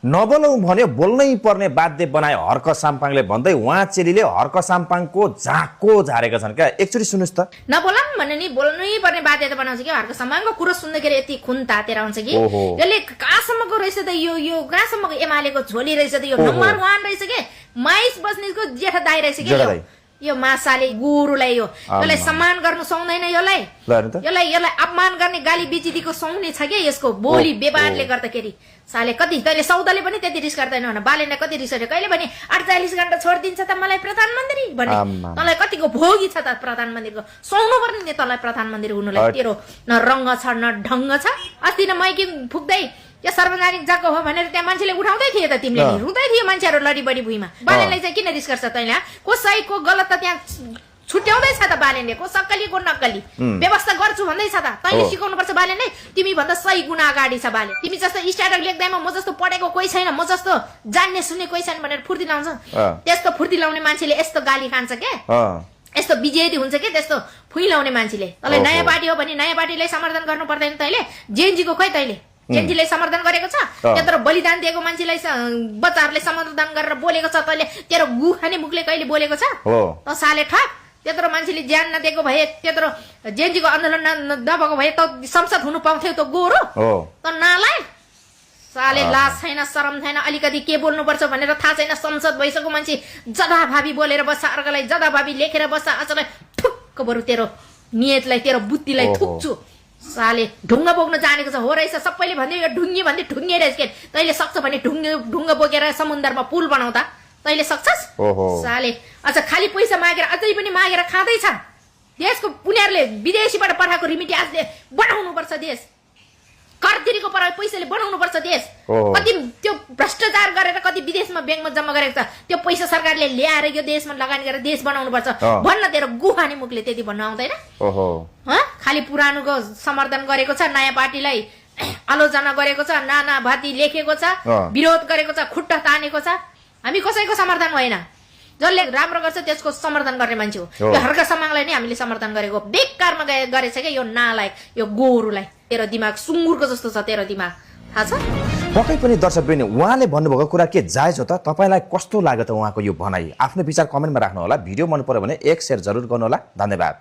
नबोलौँ भन्यो बोल्नै पर्ने बाध्य बनाए हर्क साम्पाङले भन्दै उहाँ चेलीले हर्क साम्पाङको झाको झारेका छन् क्या। एकचोटि सुन्नुहोस् त। नबोलौँ भने नि बोल्नै पर्ने बाध्यता बनाउँछ कि हर्क साम्पाङको कुरो सुन्दाखेरि यति खुन तातेर आउँछ कि यसले कहाँसम्मको रहेछ त यो कहाँसम्मको एमालेको झोली रहेछ त यो नम्बर 1 रहेछ के माइस बस्नेतको जेठा दाइ रहेछ के यो मासाले गुरुलाई यसलाई सम्मान गर्नु सुहाउँदैन यसलाई अपमान गर्ने गाली बिजिदिको सुहाउने छ के यसको बोली व्यवहारले गर्दाखेरि साले कति तैले सौदाले पनि त्यति रिस गर्दैन भने बालेनले कति रिस गर्यो कहिले पनि 48 घण्टा छोडिदिन्छ त मलाई प्रधानमन्त्री भने तँलाई कतिको भोगी छ त प्रधानमन्त्रीको सुहाउनु पर्ने नि तँलाई प्रधानमन्त्री हुनुलाई तेरो न रङ्ग छ न ढङ्ग छ अस्ति न माइकी फुक्दै यो सार्वजनिक जग्गा हो भनेर त्यहाँ मान्छेले उठाउँदै थिए त तिमीले नि रुँदै थिए मान्छेहरू लडी बडी भुइँमा बालेनलाई चाहिँ किन रिस गर्छ तैले को सही को गलत त त्यहाँ छुट्याउँदै छ त बालेनले को सक्कली को नक्कली व्यवस्था गर्छु भन्दै छ त तैले सिकाउनु पर्छ बालेनले तिमी भन्दा सही गुना अगाडि छ बाले तिमी जस्तो स्ट्याटस लेख्दैमा म जस्तो पढेको कोही छैन म जस्तो जान्ने सुन्ने कोही छैन भनेर फुर्ती लाउँछ त्यस्तो फुर्ती लाउने मान्छेले यस्तो गाली खान्छ के यस्तो विजेदी हुन्छ के त्यस्तो फुइलाउने मान्छेले तँलाई नयाँ पार्टी हो भने नयाँ पार्टीलाई समर्थन गर्नु पर्दैन तैले जेएनजीको खोइ तैले जेएनजीले समर्थन गरेको छ त्यत्रो बलिदान दिएको मान्छेलाई बच्चाहरूले समर्थन गरेर बोलेको छ तैले तेरो गु खाने मुखले कहिले बोलेको छ त साले ठक त्यत्रो मान्छेले ज्यान नदिएको भए त्यत्रो जेएनजीको आन्दोलन नभएको भए त संसद हुनु पाउँथ्यौ त गोरो त नालाय साले लाज छैन शरम छैन अलिकति के बोल्नुपर्छ भनेर थाहा छैन संसद भइसकेको मान्छे जदाभावी बोलेर बस्छ अर्कालाई जदाभावी लेखेर बस्छ अचलाई ठुक्क बरु तेरो नियतलाई तेरो बुद्धिलाई थुक्छु साले ढुङ्गा बोक्न जानेको छ हो रहेछ सबैले भन्दै यो ढुङ्गी भन्दै ढुङ्गे रहेछ के तैले सक्छ भने ढुङ्गा बोकेर समुद्रमा पुल बनाउँदा तैले सक्छस् साले अच्छा खाली पैसा मागेर अझै पनि मागेर खाँदैछ देशको उनीहरूले विदेशीबाट पठाएको रिमिट्यान्सले बनाउनु पर्छ देश करतिरीको पैसाले बनाउनु पर्छ देश कति त्यो भ्रष्टाचार गरेर कति विदेशमा ब्याङ्कमा जम्मा गरेको छ त्यो पैसा सरकारले ल्याएर यो देशमा लगानी गरेर देश बनाउनु पर्छ भन्न तेरो गुहानी मुखले त्यति भन्न आउँदैन खाली पुरानोको समर्थन गरेको छ नयाँ पार्टीलाई आलोचना गरेको छ नाना भाती लेखेको छ विरोध गरेको छ खुट्टा तानेको छ हामी कसैको समर्थन होइन जसले राम्रो गर्छ त्यसको समर्थन गर्ने मान्छे हो यो हर्क समाङलाई नै हामीले समर्थन गरेको बेकारमा गरेछ के यो नालायक यो गोरुलाई तेरो दिमाग सुँगुरको जस्तो छ तेरो दिमाग थाहा छ पक्कै पनि दर्शक बहिनी उहाँले भन्नुभएको कुरा के जायज हो त तपाईलाई कस्तो लाग्यो त उहाँको यो भनाइ आफ्नो विचार कमेन्टमा राख्नु होला भिडियो मन पर्यो भने एक शेयर जरुर गर्नु होला धन्यवाद।